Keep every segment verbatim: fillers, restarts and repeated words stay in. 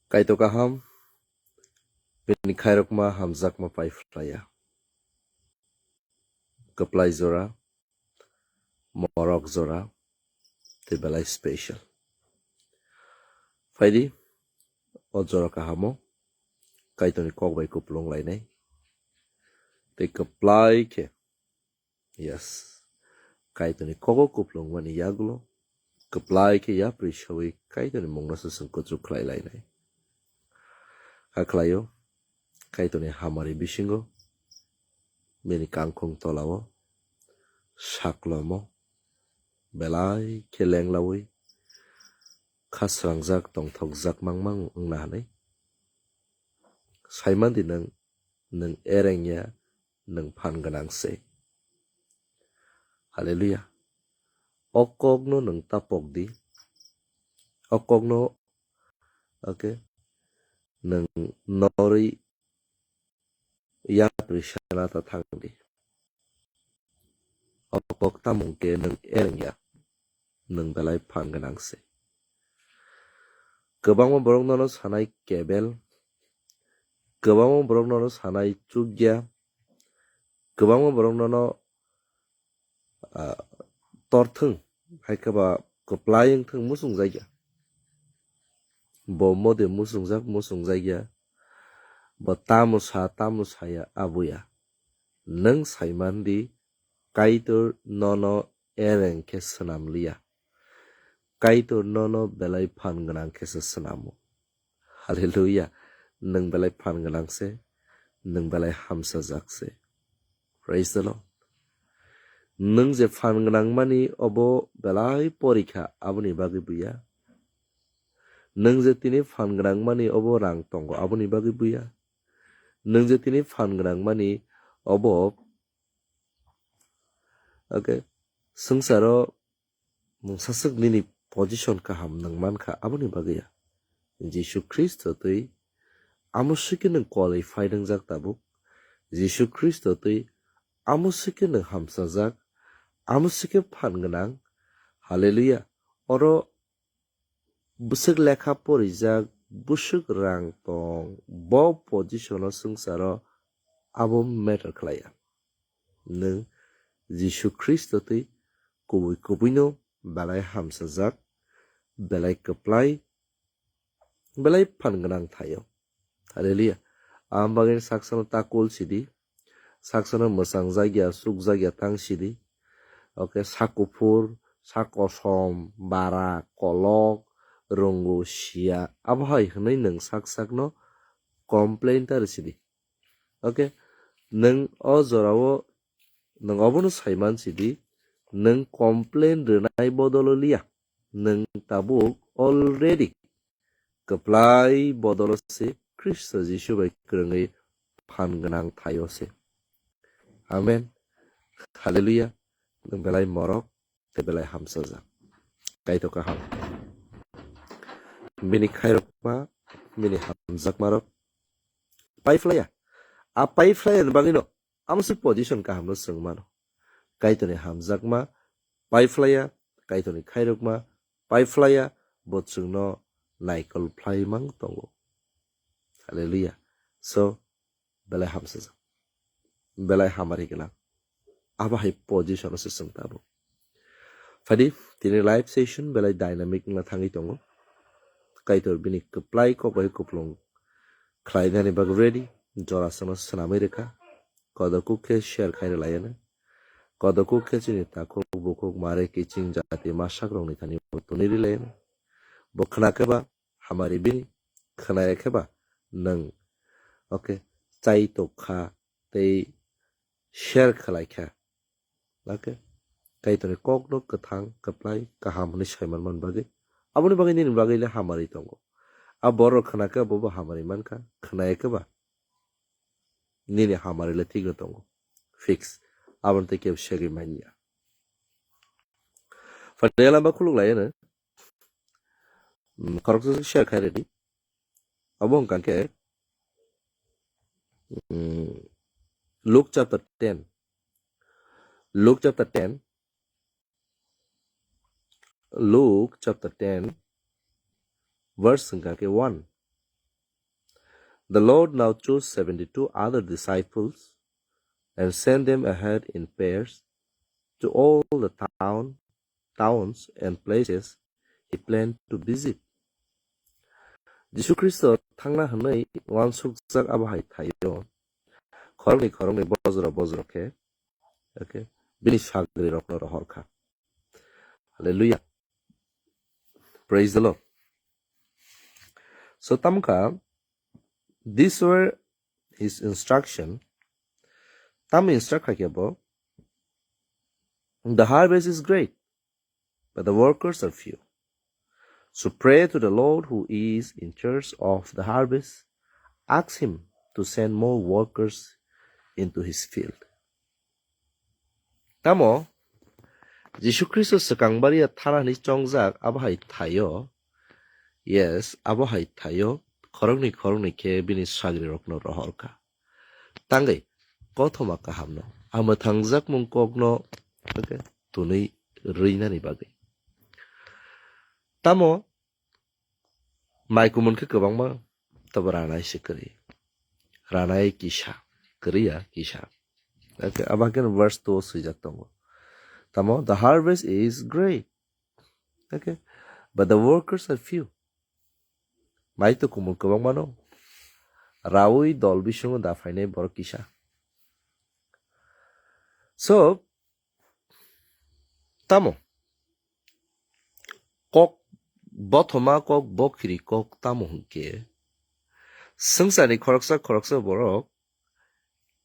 Kaitor kaham, bini khairokma hamjakma pai phlaiya. Kwplai jora, morok jora, tei belai special. Phaidi, o jora kahamo Kaitorni kok bai kupulung lainai. Tei kwplai khe, yes, Kaitorni kogo kupulung mani yagulo kwplai khe yapri sawi Kaitorni mungno se chwng kuchuk khlai lainai. Hakhlaio, Kaitorni hamari bisingo, bini kangkhung tolao, saklomo, belai khe lenglawi, khasrangjak tongthokjak mangmang wngna hwnwi. Saimandi nwng, nwng erengya, nwng phan gwnang se. Hallelujah. O kokno nwng ta pok di. O kokno, okay, nwng norwi yapri sana ta thang di. O kok tamung khe nwng erengya, nwng belai phan gwnang se. Kwbangma borok nono sanai kebel, kwbangma borok nono sanai chukya, kwbangma borok nono, ah, torthwng, hai khe ba kwplai wngthwng muchungjakya. Bo mode muchungjak, muchungjakya. Bo tamo sa, tamo saya, abuya. Nwng saimandi, Kaitor nono ereng khe swnam liya. Kaitor nono belai phan gwnang khe se swnamo. Hallelujah. Nwng belai phan gwnang se, nwng belai hamsajak se. Praise the Lord. Nwng je phan gwnang mani obo belai porikha, aboni bagwi buya. Nwng je tini phan gwnang mani obo rang tongo, aboni bagwi buya. Nwng je tini phan gwnang mani obo, okay, swngcharo mungsaswk nini position kaham nwng mankha, aboni bagwi ya. Jisu Khristo twi amo swkhe nwng qualified wngjak tabuk. Jisu Khristo twi amo swkhe nwng hamsajak, amo swkhe phan gwnang. Hallelujah. Oro bwswk lekha porijak, bwswk rang tong, bo position o swngcharo abo matter khlaiya. Nwng Jisu Khristo twi kubui kubuino belai hamsajak, belai kwplai, belai phan gwnang thaio. Hallelujah. Ang bagwi saksano ta kul sidi, saksano mwchang jakya, suk jakya tang sidi. Okay, sak kuphur, sak kosom, bara, kolok, rungu, sia, abo hai hwnwi nwng sak sakno complain ta rw sidi. Okay, nwng o jorao nwng obono saiman sidi, nwng complain rwnai bodolo liya, nwng tabuk already kwplai bodolo se Khristo Jisu bai kwrwngwi phan gwnang thaio se. Amen. Hallelujah. Nwng belai morok tei belai hamsajak. Kaitor kaham. Bini khairokma, bini hamjakmarok pai phlaiya. A pai phlaiya ni bagwino amo se position kahamno chwng mano. Kaitorni hamjakma pai phlaiya, Kaitorni khairokma pai phlaiya, bo chwngno naikol phlai mang tongo. Hallelujah. So, belai hamsajak, belai hamari gwnang. Abo hai position o se chwng tabuk. Phadi, tini live session belai dynamic wngna thangwi tongo. Kaitor bini kwplai kok bai kupulung khlainani bagwi ready, jorasano swnamwi rwkha. Kodoku khe share khai rwlaiano. Kodoku khe chini takhuk bukhuk mare kiching jati masakrokni thani bo tuni rwlaiano. Bo khna khe ba hamari bini, khna ya khe ba nwng, okay, chai tok kha tei share khlai kha. Okay, Kaitorni kokno kwthang, kwplai, kaham hwnwi saiman man bagwi, aboni bagwi nini bagwi le hamari tongo. A borok khna khe bo bo hamari man kha, khna ya khe ba nini hamari le thikno tongo, fix. Aboni tei kebo segwi man ya. Phaidi lamba khuluk lai ano. Mm, khoroksa share khai ready. Abo wngkha khe, mm, Luke chapter ten. Luke chapter ten. Luke chapter ten, verse wngkha khe one. The Lord now chose seventy-two other disciples and sent them ahead in pairs to all the town, towns and places he planned to visit. Jisu Khristo thangna hwnwi uansukjak abo hai thaio. Khoroknwi khoroknwi bojro bojro khe, okay, bini sagrirokno rohor kha. Hallelujah. Praise the Lord. So, tamo kha, these were his instruction. Tamo instruct kha khe bo, "The harvest is great, but the workers are few. So pray to the Lord who is in charge of the harvest. Ask him to send more workers into his field." Tamo Jisu Khristo swkang baria thana hwnwi chongjak abo hai thaio. Yes, abo hai thaio. Khoroknwi khoroknwi khe bini sagrirokno rohor kha. Tangwi kothoma kahamno, a mwthangjakmung kokno, okay, tunwi rwinani bagwi. Tamo mai kumun khe kwbangma, tobo ranai se kwrwi. Ranai kisa, kwrwi ya kisa. Okay, abo haikhe verse two o swijak tongo. Tamo, "The harvest is great." Okay, but the workers are few. Mai to kumun kwbangma no. Rawi dol bisingo da phainai borok kisa. So, tamo? Kok bothoma kok bokhiri kok tamo hwnkhe, swngcharni khoroksa khoroksa borok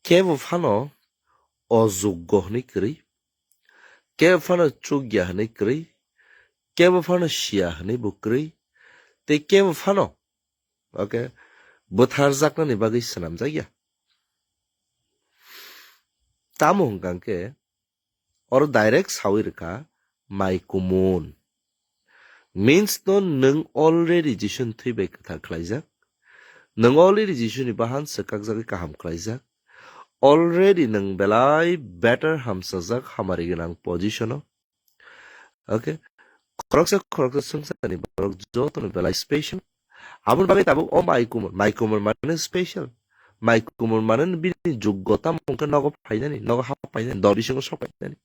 kebo phano ojuggo hwnwi kwrwi, kebo phano chukya hwnwi kwrwi, kebo phano siya hwnwi bo kwrwi, tei kebo phano, okay, butharjaknani bagwi swnamjakya. Tamo hwnkha hwnkhe, oro direct sawi rwkha, mai kumun. Means no, nwng already Jisuni thwi bai kwthar khlaijak. Nwng already Jisuni bahan swkakjagwi kaham khlaijak. Already nwng belai better, hamsajak, hamari gwnang position o. Okay. Khoroksa khoroksa swngcharni borok jotono belai special. Aboni bagwi tabuk o mai kumun, mai kumun mane special. Mai kumun mane bini juggo tamo hwnkhe nogo phainani, nogo hap phainani, dol bisingo sok phainani.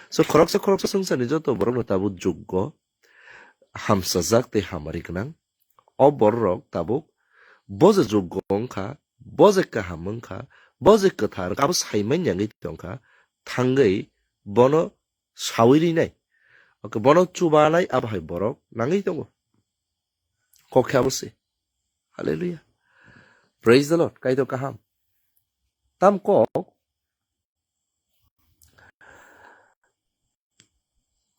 So khoroksa khoroksa swngcharni joto borokno tabuk juggo, hamsajak tei hamari gwnang. O bororok tabuk bo je juggo wngkha, bo je kaham wngkha, bo je kwthar wngkha, abo saimanya wngwi tongkha, thangwi bono sawi rinai. Okay, bono chubanai abo hai borok nangwi tongo. Kok khe abo se. Hallelujah. Praise the Lord. Kaitor kaham. Tam kok.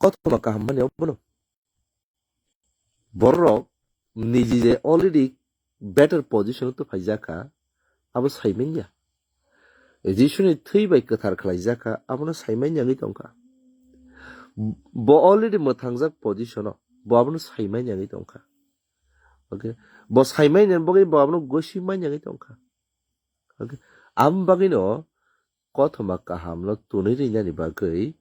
Kothoma kaham mani obono. Borok niji je already better position to phaijakha, abo saimanya. Jisuni thwi bai kwthar khlaijakha, abono saimanya wngwi tongkha. Bo already mwthangjak position o, bo abono saimanya wngwi tongkha. Okay? Bo saimanya bagwi bo abono gosi manya wngwi tongkha. Okay? Am bagwino kothoma kahamno tunwi rinani bagwi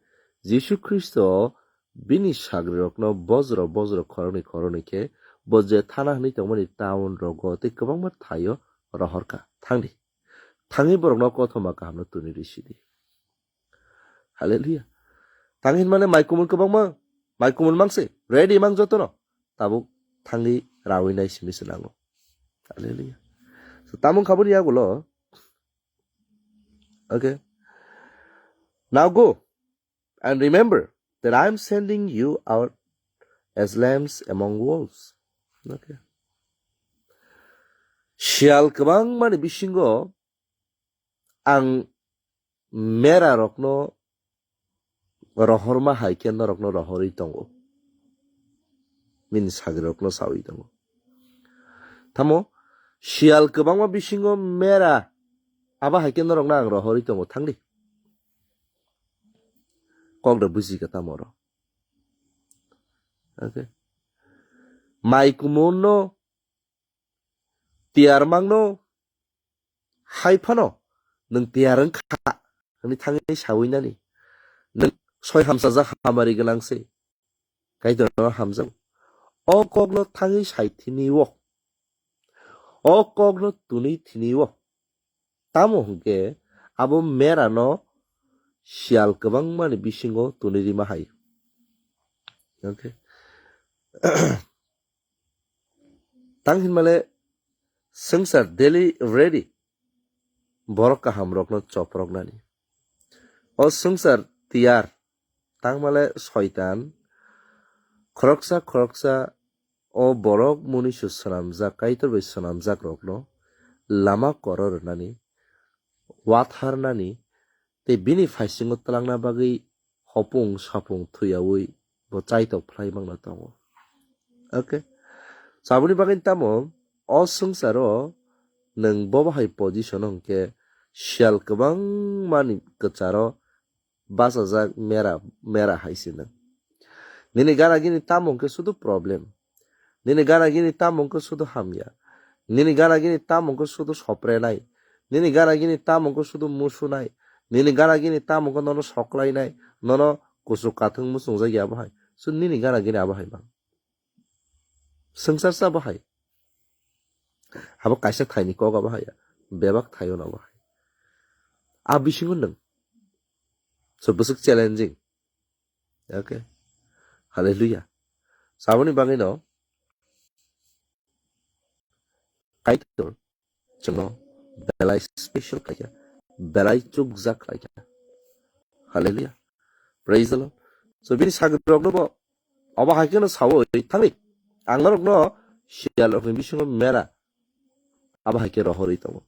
Jisu Khristo bini sagrirokno bojro bojro khoroknwi khoroknwi khe bo je thana hwnwi tongmani town rogo tei kwbangma thaio rohorkha. Thangdi. Thangwi borokno kothoma kahamno tunwi rwsidi. Hallelujah. Thangwi hinmani mai kumun kwbangma, mai kumun mangse, ready mang jotono. Tabuk thangwi rawi nai simi se nango. Hallelujah. So, tamung khaboni yagulo. Okay. Now go and remember that I am sending you out as lambs among wolves. Okay. Sial kwbangmani bisingo ang mera rokno rohorma hai khe norokno rohorwi tongo. Bini sagrirokno sawi tongo. Tamo sial kwbangma bisingo mera abo hai khe norokno ang rohorwi tongo, thangdi. Kok da buji kha tamo oro. Okay. Mai kumun no tiyar mangno hai phano nwng tiyar wngkha hwnwi thangwi sawi nani. Nwng soi hamsajak hamari gwnang se. Kaitorno hamjak. O kokno thangwi sai thini o. O kokno tuni thini o. Tamo hwnkhe abo merano siyal kwbangmani bisingo tuni rima hai. Okay. Tang hinmale swngchar daily ready borok kahamrokno choproknani. O swngchar tiyar tangmale soitan khoroksa khoroksa o borok munisu swnamjak, Kaitor bai swnamjak rokno lama koro rwnani, watharnani tei bini phaisingo twlangna bagwi hopung sapung thuyaui bo chaitok phlai mangna tongo. Okay. Saboni bagwi tamo o swngcharo nwng bo bahai position hwnkhe siyal kwbangmani kwcharo bachajak mera, mera hai se nwng. Nini gana gini tamo hwnkhe sudu problem. Nini gana gini tamo hwnkhe sudu hamya. Nini gana gini tamo hwnkhe sudu soprenai. Nini gana gini tamo hwnkhe sudu musunai. Nini gana gini tamo hwnkhe nono soklainai. Nono kuchuk kathwng muchungjak ya bahai. So nini gana gini abo hai bang. Swngchar sa bahai. Abo kaisa thaini kok abo hai ya. Bebak thaio no bahai. A bisingo nwng. So bwswk challenging. Okay. Hallelujah. Saboni bagwi no Kaitor chwngno belai special khlaikha, belai chukjak khlaikha. Hallelujah. Praise the Lord. So bini sagrirokno bo abo hai kheno sawi thangwi ang norokno siyalrokni bisingo mera abo hai khe rohorwi tongo.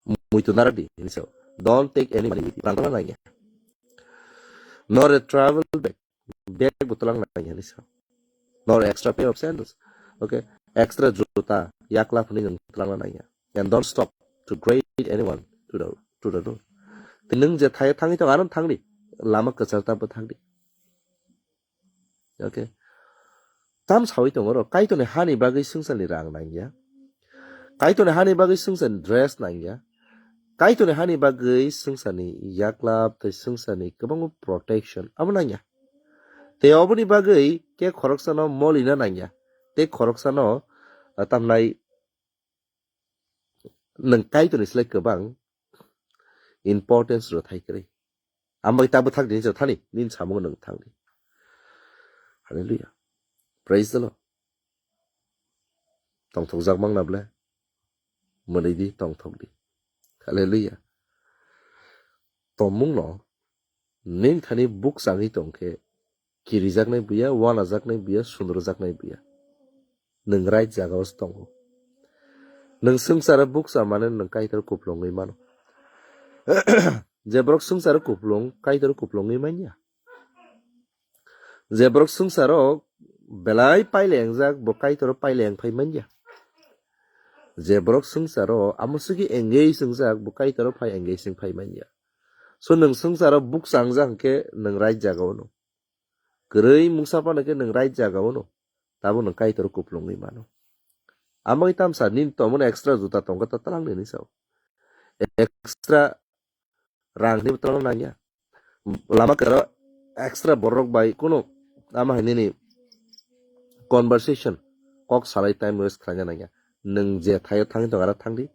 Muitu naradi hinwi sao. Don't take any money with you. Rang twlang nangya. Nor a travel bag. Bag bo twlang nangya hinwi sao. Nor extra pair of sandals. Okay. Extra juta yakla phani nwng twlang nangya. And don't stop to greet anyone to the, to the door. Tei nwng je thai thangwi tong ano thangdi. Lama kwchar ta bo thangdi. Okay. Tam sawi tongo ro, Kaitorni hani bagwi swngcharni rang nangya. Kaitorni hani bagwi swngcharni dress nangya. Kaitorni hani bagwi swngcharni yaklap tei swngcharni kwbangma protection abo nangya. Tei oboni bagwi khe khoroksano molina nangya. Tei khoroksano, ah, tamnai nwng Kaitorni slai kwbang importance rw thai kwrwi. Ambai ta bwthak di hinwi thani, nini samung nwng thangdi. Hallelujah. Praise the Lord. Tongthokjak mangna ble. Mwnwi di, tongthok di. Hallelujah. Tomungno nini thani bukchangwi tongkhe, kirijaknai buya, wanajaknai buya, sunrojaknai buya. Nwng right jagao se tongo. Nwng swngcharo bukcha mane nwng Kaitor kuplungwi mano. Je borok swngcharo kuplung, Kaitor kuplungwi manya. Je borok swngcharo belai paile engjak, bo Kaitor paile engphai manya. Je borok swngcharo amo sugi engage wngjak, bo Kaitor phai engage wngphai manya. So nwng swngcharo bukchang jang khe nwng right jagao no. Kwrwi mungsa phano khe nwng right jagao no. Tabo nwng Kaitor kuplungwi mano. Amai tamsa nini tomon extra juta tongkha ta twlang nini sao. Extra rang ni twlang nangya. Lama karo extra borok bai kuno ama hai nini conversation kok salai time waste khlaina nangya. Nwng je thaio thangwi tong aro thangdi.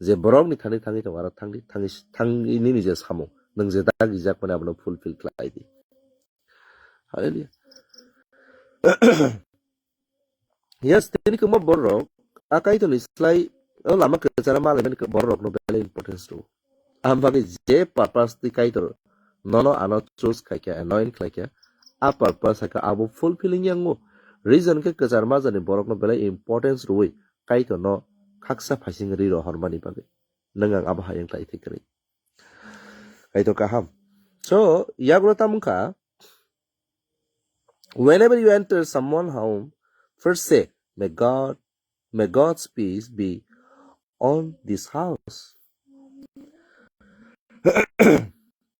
Je borok ni thani thangwi tong aro thangdi. Thangwi, thangwi nini je samung. Nwng je dagi jak mani abono fulfill khlai di. Hallelujah. Yes, tini kwma borok a Kaitorni slai o lama kwcharo malaimani borok no belai importance rwo. Am bagwi je purpose twi Kaitor nono ano choose khaikha, anoint khlaikha, a purpose hakhe abo fulfilling yango. Reason khe kwchar majani borok no belai importance rwwi Kaitor no khaksa phaising ri rohormani bagwi. Nwng ang abo hayung khlai thai kwrwi. Kaitor kaham. So, yagulo tamung kha, whenever you enter someone home, first say, "May God, may God's peace be on this house."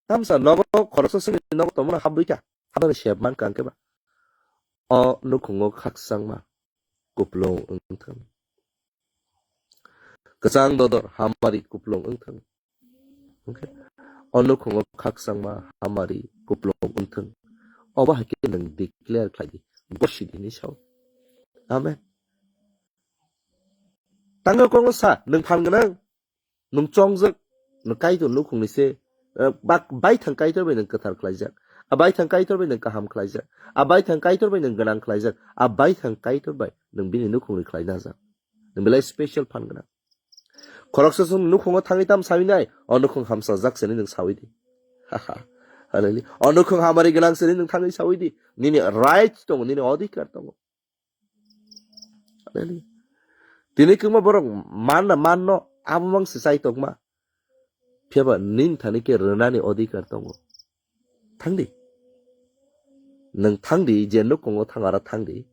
Tamsa nogo khoroksa songni nogo tongmano habwi kha, habani sep man kang khe ba. O nukhungo khakchangma kuplung wngthang. Kwchang dodor hamari kuplung wngthang. Okay. O nukhungo khakchangma hamari kuplung wngthang. Obo hai khe nwng declare khlai di. Bosi di hinwi sao. Amen. Ang kok no sa, nwng phan gwnang, nwng chongjak, nwng Kaitor nukhungni se, eh, bak-, baithang Kaitor bai nwng kwthar khlaijak. A baithang Kaitor bai nwng kaham khlaijak. A baithang Kaitor bai nwng gwnang khlaijak. A baithang Kaitor bai nwng bini nukhungni khlai najak. Nwng belai special phan gwnang. Khoroksa chwng nukhungo thangwi tam sawi nai, o nukhung hamsajak se nwng sawi di. Haha. Hallelujah. O nukhung hamari gwnang se nwng thangwi sawi di. Nini right tongo, nini odhikar tongo. Hallelujah. Tini kwma borok manna manno, abo mang se chai tongma. Phiya ba nini thani khe rwnani odhikar tongo. Thangdi. Nwng thangdi, je nukhungo thang aro thangdi.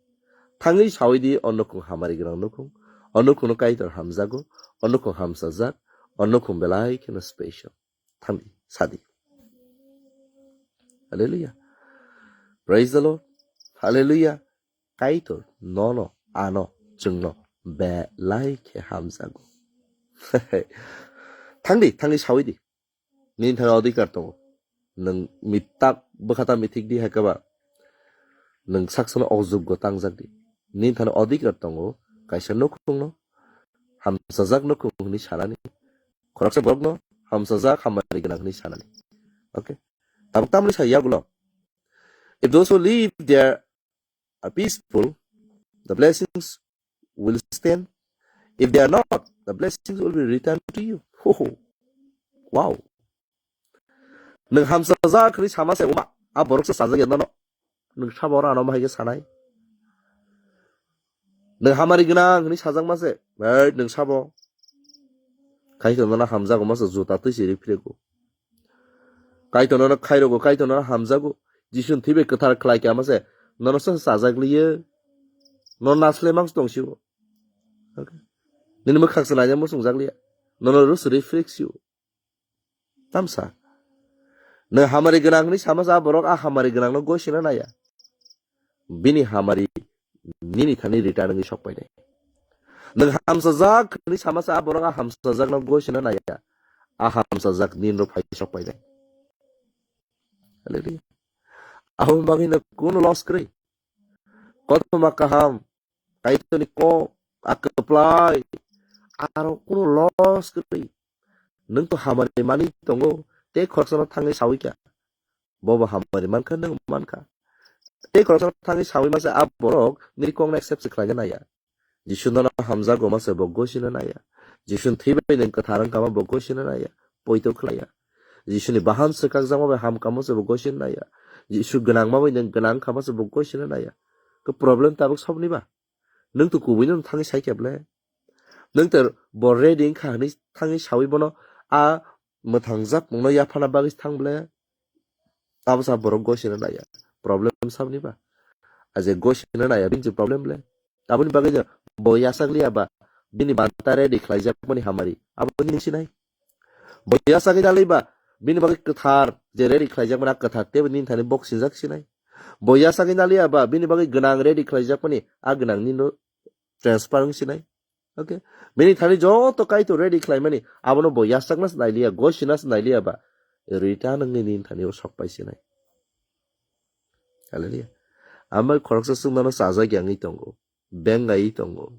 Thangwi sawi di, o nukhung hamari gwnang nukhung. O nukhungno Kaitor hamjago, o nukhung hamsajak, o nukhung belai kheno special. Thangdi, sadi. Hallelujah. Praise the Lord. Hallelujah. Kaitor nono, ano, chwngno belai khe hamjago. Thangdi, thangwi sawi di. Nini thani odhikar tongo. Nwng mitak bwkhata mithik di hai khe ba. Nwng saksano ojukgo tangjak di. Nini thani odhikar tongo. Kaisa nukhungno hamsajak nukhung hwnwi sanani. Khoroksa borokno hamsajak hamari gwnang hwnwi sanani. Okay. Tabuk tamni sa yagulo. If those who live there are peaceful, the blessings will stand. If they are not, the blessings will be returned to you. Ho, ho. Wow. Nwng hamsajak hwnwi sama se uma, a borok se sajak ya nono. Nwng sabo oro ano bahai khe sanai. Nwng hamari gwnang hwnwi sajakma se, bai nwng sabo. Kaitor nono hamjago masa juta twi se ri phirego. Kaitor nono khairogo, Kaitor nono hamjago. Jisu thwibai kwthar khlai kha mase, nono se sajak liye. Nono nasle mang tong sio. Okay. Nini mwkhang se naina muchung jak liya. Nono rus ri phrik sio. Tamsa. Nwng hamari gwnang hwnwi sama sa borok a hamari gwnangno gosina naya. Bini hamari nini thani return wngwi sok painai. Nwng hamsajak hwnwi sama sa borok a hamsajakno gosina naya. A hamsajak ninro phai sok painai. Hallelujah. Aboni bagwi no kuno loss kwrwi. Kothoma kaham, Kaitorni kok, a kwplai, aro kuno loss kwrwi. Nwng to hamari mani tongo, tei khoroksano thangwi sawi kha. Bobo hamari mankha, nwng mankha. Tei khoroksano thangwi sawi masa a borok nini kokno accept se khlaina naya. Jisu nono hamjago masa bo gosina naya. Jisu thwibai nwng kwthar wngkha ma bo gosina naya. Poito khlaiya. Jisuni bahan swkakjakma bai hamkha masa bo gosina naya. Jisu gwnangma bai nwng gwnang wngkha masa bo gosina naya. Khe problem tabuk sobni ba? Nwng to kubuino thangwi sai khe ble? Nwng to bo ready wngkha hwnwi thangwi sawi bono a mwthangjak mungno yaphana bagwi thang ble? Abo sa borok gosina naya. Problem sabni ba? Aje gosina naya bini je problem le. Aboni bagwi je bo yasak liya ba bini banta ready khlaijak mani hamari. Abo nini sinai. Bo yasak ina liba bini bagwi kwthar je ready khlaijak mani a kwthar tebo nini thani bok sinjak sinai. Bo yasak ina liya ba bini bagwi gwnang ready khlaijak mani a gwnang nino transfer wng sinai. Okay. Bini thani joto Kaitor ready khlaimani, abono bo yasakna se nailiya, gosina se nailiya ba, return wngwi nini thani o sok pai sinai. Hallelujah. Ambai khoroksa chwng nono chajak yangwi tongo, bengaiwi tongo.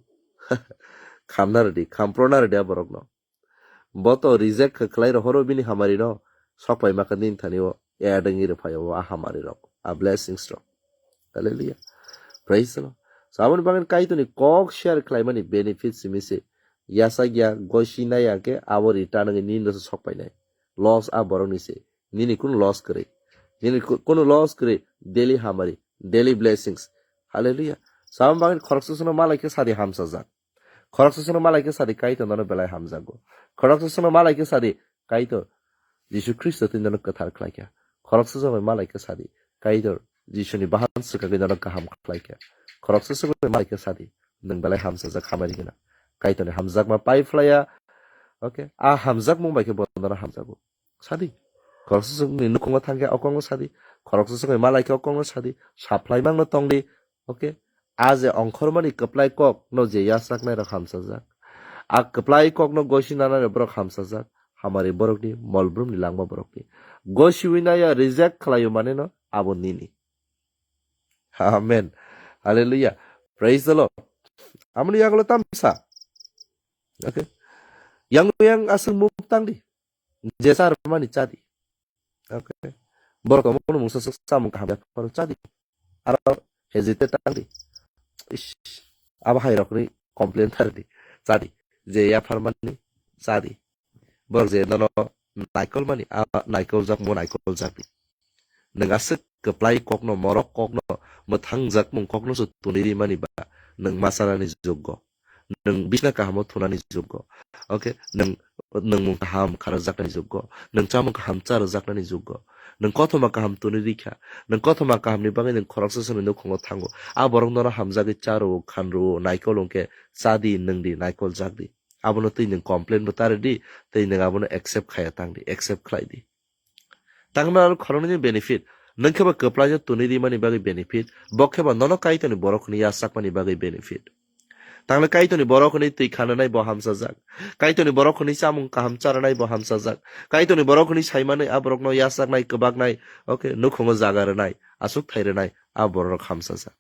Khamna rwdi, khamprona rwdi a borokno. Bo to reject khe khlai rohoro bini hamari no, sok pai ma khe nini thani o add wngwi rw phai o a hamari rok, a blessings rok. Hallelujah. Praise the Lord. So, aboni bagwi Kaitorni kok share khlaimani benefit simi se. Yasakya, gosi nai ya khe abo return wngwi nini no sok painai. Loss a borokni se. Nini kunu loss kwrwi. Nini ku-, kunu loss kwrwi. Daily hamari. Daily blessings. Hallelujah. So, aboni bagwi khoroksa sono malai khe sadi hamsajak. Khoroksa sono malai khe sadi Kaitor nono belai hamjago. Khoroksa sono malai khe sadi Kaitor Jisu Khristo twi nono kwthar khlai kha. Khoroksa sono malai khe sadi Kaitor Jisuni bahan swkagwi nono kaham khlai kha. Khoroksa sono malai khe sadi nwng belai hamsajak hamari gwnang. Kaitorni hamjakma pai phlaiya. Okay, a hamjakmung bai khe bo nono hamjago. Sadi. Khoroksa chwngni nukhungo thangkhe o kokno sadi. Khoroksa chwngni malai khe o kokno sadi. Saplai mangno tongdi. Okay. A je ongkhormani kwplai kok no je yasaknai rok hamsajak. A kwplai kok no gosi nanai rok borok hamsajak. Hamari borokni, molbrumni langma borokni. Gosiwi naya reject khlaio mane no abo nini. Amen. Hallelujah. Praise the Lord. Amoni yagulo tamsa. Okay. Yang yang aswk muk tang di. Je char mani cha di. Okay. Borok tongmo no mungsa swk chamung kaham ya phano cha di. Aro hezite tang di. Ish. Abo hai rok ni complain thar di. Cha di. Je ya phar mani cha di. Borok je nono naikol mani, a naikol jak mo naikol jak di. Nwng aswk kwplai kokno, morok kokno, mwthang jakmung kokno se tuni ri mani ba, nwng ma chanani joggo. Nwng bisna kahamo thunani joggo. Okay, nwng, nwng mung kaham kharajak nani joggo. Nwng chamung kaham charajak nani joggo. Nwng kothoma kaham tuni rikha. Nwng kothoma kaham ni bagwi nwng khoroksa sani nukhungo thango. A borok nono hamjagwi charo, khanro, naikol wngkhe cha di, nwng di, naikol jak di. Abono twi nwng complain bo tari di, tei nwng abono accept khaya tang di, accept khlai di. Tangma aro khoroknwi benefit. Nwng khe ba kwplaino tuni rimani bagwi benefit. Bo khe ba nono Kaitorni borok hwnwi yachakmani bagwi benefit. Tangle Kaitorni borok hwnwi twi khananai bo hamsajak. Kaitorni borok hwnwi chamung kaham charanai bo hamsajak. Kaitorni borok hwnwi saimanwi a borokno yachaknai, kwbaknai, okay, nukhungo jaga rwnai, aswk thai rwnai, a borok hamsajak.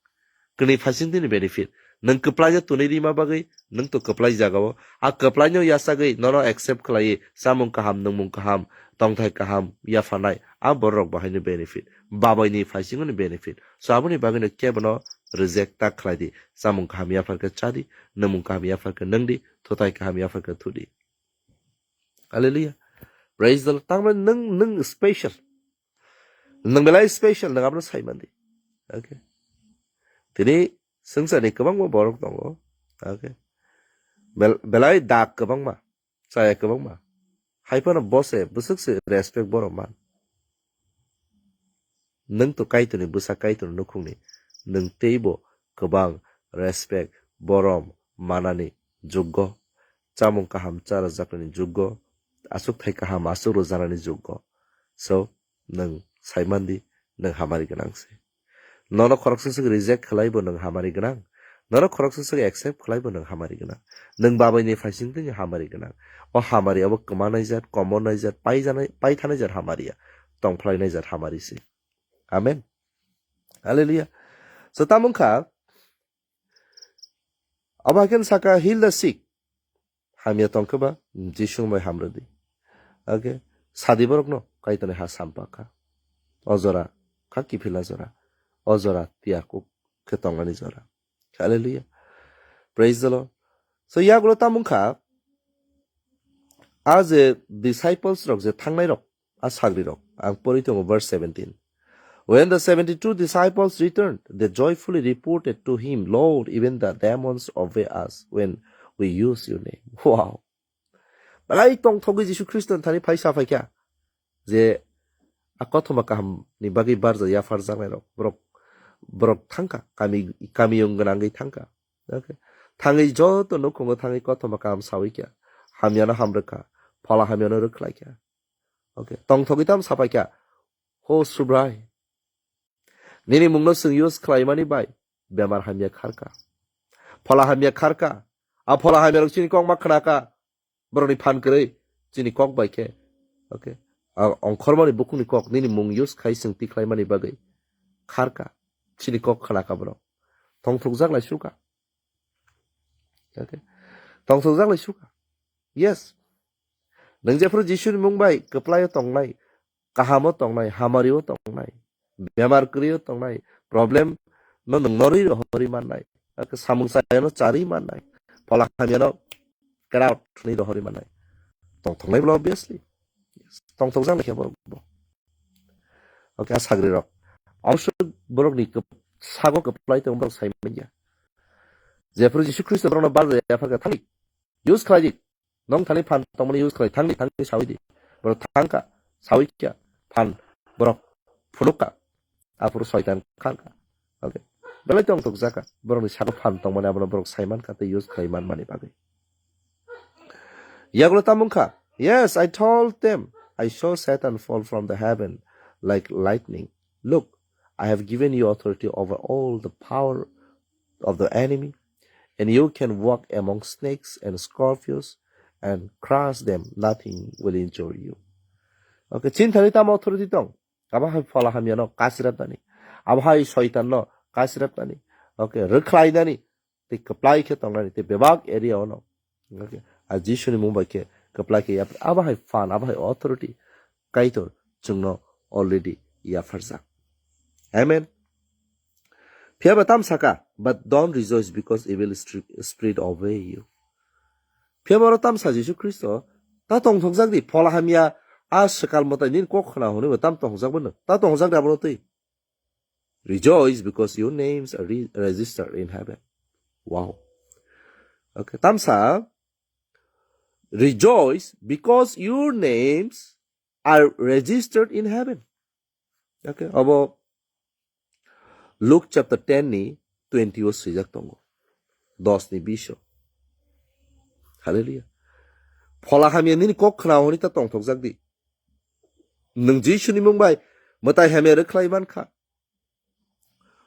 Kwnwi phaisingtwini benefit. Nwng kwplaino tuni rima bagwi, nwng to kwplai jagao. A kwplaino yachagwi nono accept khlaiwi chamung kaham, nungmung kaham, tongthai kaham yapharnai. A borok bahaino benefit. Babaini phaisingoni benefit. So aboni bagwino kebono reject ta khlai di. Chamung kaham yaphar khe cha di, nungmung kaham yaphar khe nung di, thutai kaham yaphar khe thu di. Hallelujah. Praise the Lord. Tamni nwng, nwng special. Nwng belai special, nwng abono sai man di. Okay. Tini swngcharni kwbangma borok tongo. Okay. Bel-, belai dak kwbangma, chaya kwbangma. Hai phano bo se, bwswk se respect borok man. Nwng to Kaitorni bwsa, Kaitorni nukhungni. Nwng teibo kwbang respect, borom manani joggo. Chamung kaham charajaknani joggo. Aswk thai kaham aswk rwjaknani joggo. So, nwng sai man di, nwng hamari gwnang se. Nono khoroksa swk reject khlai bo nwng hamari gwnang. Nono khoroksa swk accept khlai bo nwng hamari gwnang. Nwng babaini phaisingtwini hamari gwnang. O hamari abo kwmanai jat, komonai jat, paijanai, paithanai jat hamari ya. Tongphlainai jat hamari se. Amen. Hallelujah. So, tamo wngkha, abo hai khe saka, "Heal the sick." Hamya tong khe ba, Jisu bai hamrwdi. Okay. Sadi borokno Kaitorni ha sampakha. O jora, kha kiphilna jora. O jora tiyar kuk khe tongnani jora. Hallelujah. Praise the Lord. So, yagulo tamo wngkha, a je disciples rok je thangnai rok, a sagri rok. Ang pori tongo verse seventeen. When the seventy-two disciples returned, they joyfully reported to him, "Lord, even the demons obey us when we use your name." Wow. Belai tongthogwi Jisu Khristo ni thani phai sa phaikha je a kothoma kaham ni bagwi barja yapharjaknai rok, borok, borok thangkha, kami, kami wng gwnangwi thangkha. Okay. Thangwi joto nukhungo thangwi kothoma kaham sawi kha, hamyano hamrwkha, phola hamyano rwkhlai kha. Okay. Tongthogwi tam sapai kha, "Ho Subrai, nini mungno chwng use khlaimani bai bemar hamya kharkha, phola hamya kharkha, a phola hamya rok chini kok ma khnakha, borokni phan kwrwi chini kok bai khe." Okay. A ongkhormani bukhukni kok nini mung use khai chwng tikhlaimani bagwi kharkha, chini kok khnakha borok. Tongthokjak lai sukha. Okay. Tongthokjak lai sukha. Yes. Nwng jephru Jisuni mung bai kwplaio tongnai, kahamo tongnai, hamario tongnai, bemar kwrwio tongnai, problem no nwng norwi rohorwi mannai, samung chayano charwi mannai, phola hamyano get out hwnwi rohorwi mannai. Tongthoknai bwla obviously. Tongthokjak lai khe borok bo. Okay, a sagri rok. Obosho borokni kwp-, sago kwplai tong borok sai manya. Jephru Jisu Khristo borokno barja yapharkha thangdi. Use khlai di. Nong thani phan tongmani use khlai thangdi, thangdi sawi di. Borok thangkha, sawi kha, phan borok phunukha. Aphuru soitan kharkha. Okay. Belai tongthokjakha. Borokni sago phan tongmani abono borok sai mankha tei use khlai manmani bagwi. Yagulo tamo wngkha, "Yes, I told them, I saw Satan fall from the heaven like lightning. Look, I have given you authority over all the power of the enemy, and you can walk among snakes and scorpions and crush them, nothing will injure you." Okay, chini thani tamo authority tong? Abo hai phola hamyano kasirapnani. Abo hai soitanno kasirapnani. Okay, rwkhlainani. Tei kwplai khe tongnani. Tei bebak area ono. Okay. A Jisuni mung bai khe kwplai khe yapri. Abo hai phan, abo hai authority Kaitor chwngno already yapharjak. Amen. Phiya ba tam saka, "But don't rejoice because evil stri- spirit obey you." Phiya ba oro tam sa Jisu Khristo, "Ta tongthokjak di, phola hamya a swkal mwtai nini kok khna hwnwi bo tam tongthokjak bo nw. Ta tongthokjak di abono twi. Rejoice because your names are re- registered in heaven." Wow. Okay, tam sa, "Rejoice because your names are registered in heaven." Okay, abo Luke chapter ten ni twenty o swijak tongo. Dos ni bish o. Hallelujah. Phola hamya nini kok khna hwnwi ta tongthokjak di. Nwng Jisuni mung bai mwtai hamya rwkhlai mankha.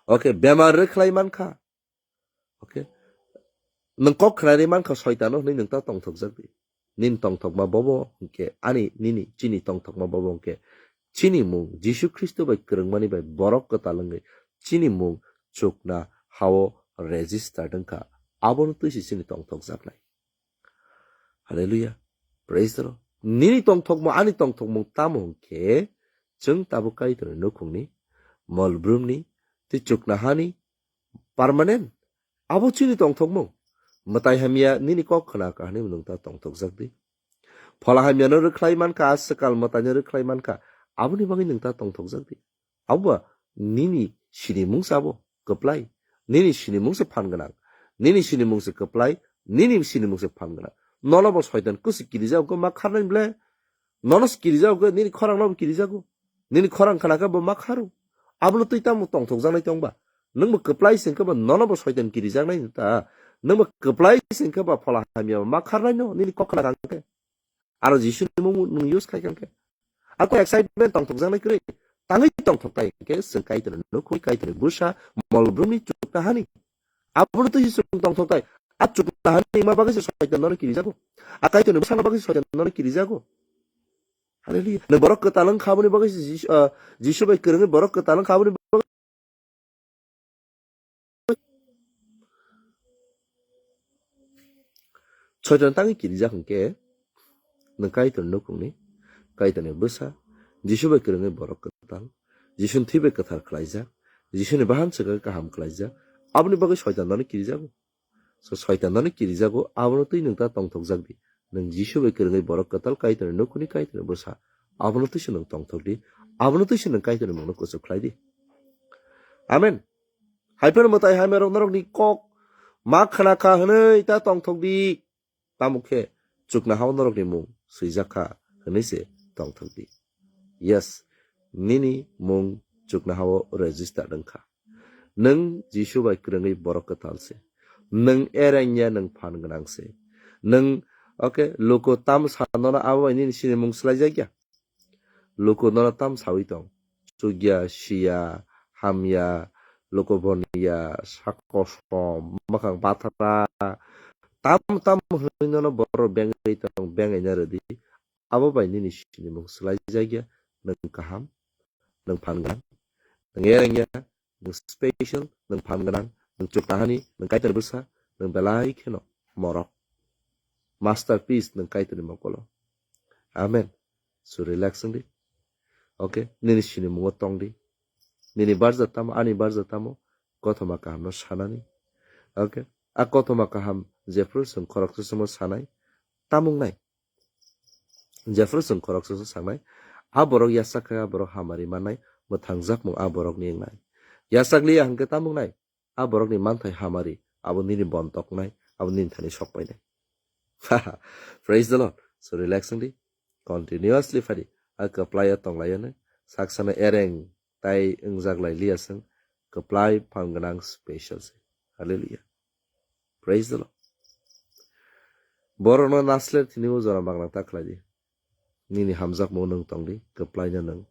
Okay, bemar rwkhlai mankha. Okay. Nwng kok khna ri mankha soitano hwnwi nwng ta tongthokjak di. Nini tongthokma bobo hwnkhe ani nini chini tongthokma bobo hwnkhe chini mung Jisu Khristo bai kwrwngmani bai borok kwtal wngwi chini mung chukna hao registered wngkha. Abono twi se chini tongthokjaknai. Hallelujah. Praise the Lord. Nini tongthokma ani tongthokmung tamo hwnkhe chwng tabuk Kaitorni nukhungni, molbrumni, tei chuknahani permanent. Abo chini tongthokmung. Mwtai hamya nini kok khna kha hwnwi nwng ta tongthokjak di. Phola hamyano rwkhlai mankha, a swkal mwtaino rwkhlai mankha, aboni bagwi nwng ta tongthokjak di. Abo ba nini sinimung sabo kwplai. Nini sinimung se phan gwnang. Nini sinimung se kwplai. Nini sinimung se phan gwnang. Nono bo soitan kusi kirijago ma kharnai ble. Nono se kirijago, nini khorang no bo kirijago. Nini khorang khna khe bo ma kharo. Abono twi tamo tongthokjaknai tongba. Nwng bo kwplai se wngkhe ba nono bo soitan kirijaknai ta. Nwng bo kwplai se wngkhe ba phola hamya ma kharnai no, nini kok khna kha hwnkhe. Aro Jisu ni mung nwng use khai kha hwnkhe. Ako excitement tongthokjaknai kwrwi. Tangwi tongthok tai hwnkhe chwng Kaitorni nukhung, Kaitorni bwsa, molbrumni chuknahani. Abono twi se chwng tongthok tai. A chuknahani wngma bagwi se soitan nono kirijago. A Kaitorni bwsano bagwi se soitan nono kirijago. Hallelujah. Nwng borok kwtal wngkha aboni bagwi se Jisu, ah, Jisu bai kwrwngwi borok kwtal wngkha aboni bagwi Soitan tangwi kirijak hwnkhe, nwng Kaitorni nukhungni, Kaitorni bwsa, Jisu bai kwrwngwi borok kwtal, Jisuni thwi bai kwthar khlaijak, Jisuni bahan swkagwi kaham khlaijak, aboni bagwi soitan nono kirijago. So soitan nono kirijago, abono twi nwng ta tongthokjak di. Nwng Jisu bai kwrwngwi borok kwtal, Kaitorni nukhungni, Kaitorni bwsa, abono twi se nwng tongthok di, abono twi se nwng Kaitorni mungno kuchuk khlai di. Amen. Hai phano mwtai hamya rok norokni kok ma khna kha hwnwi ta tongthok di. Tamo khe chuknahao norokni mung swijak kha hwnwi se tongthok di. Yes, nini mung chuknahao register wng kha. Nwng Jisu bai kwrwngwi borok kwtal se. Nwng ereng ya, nwng phan gwnang se. Nwng, okay, luku tam sanono abo bai nini sinimung swlaijak ya. Luku nono tam sawi tong. Chukya, siya, hamya, luku boniya, sak kosom, mwkhang bathra. Tam tam hwnwi nono borok bengwi tong, bengaina rwdi. Abo bai nini sinimung swlaijakya, nwng kaham, nwng phan gwnang, nwng ereng ya, nwng special, nwng phan gwnang, nwng chuknahani, nwng Kaitorni bwsa, nwng belai kheno morok. Masterpiece nwng Kaitorni mokolo. Amen. So relax wng di. Okay, nini sinimungo tong di. Nini barja tamo, ani barja tamo, kothoma kahamno sanani. Okay, a kothoma kaham jephru chwng khoroksa samo sanai, tamung nai. Jephru chwng khoroksa sanai, a borok yachak khe a borok hamari mannai, mwthangjak mung a borokni wngnai. Yachak liya hwnkhe tamung nai, a borokni manthai hamari, abo nini bon toknai, abo nini thani sokpainai. Praise the Lord. So relax wng di, continuously phadi, a kwplai o tonglaiyano, saksano ereng tai wngjak lai liya chwng, kwplai phan gwnang special se. Hallelujah. Praise the Lord. Borokno nasler thini o jora magna ta khlai di. Nini hamjakmung nwng tong di, kwplaino nwng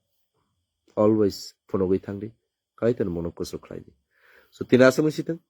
always phunugwi thang di, Kaitorni mungno kuchuk khlai di. So tini aswk wng si thung,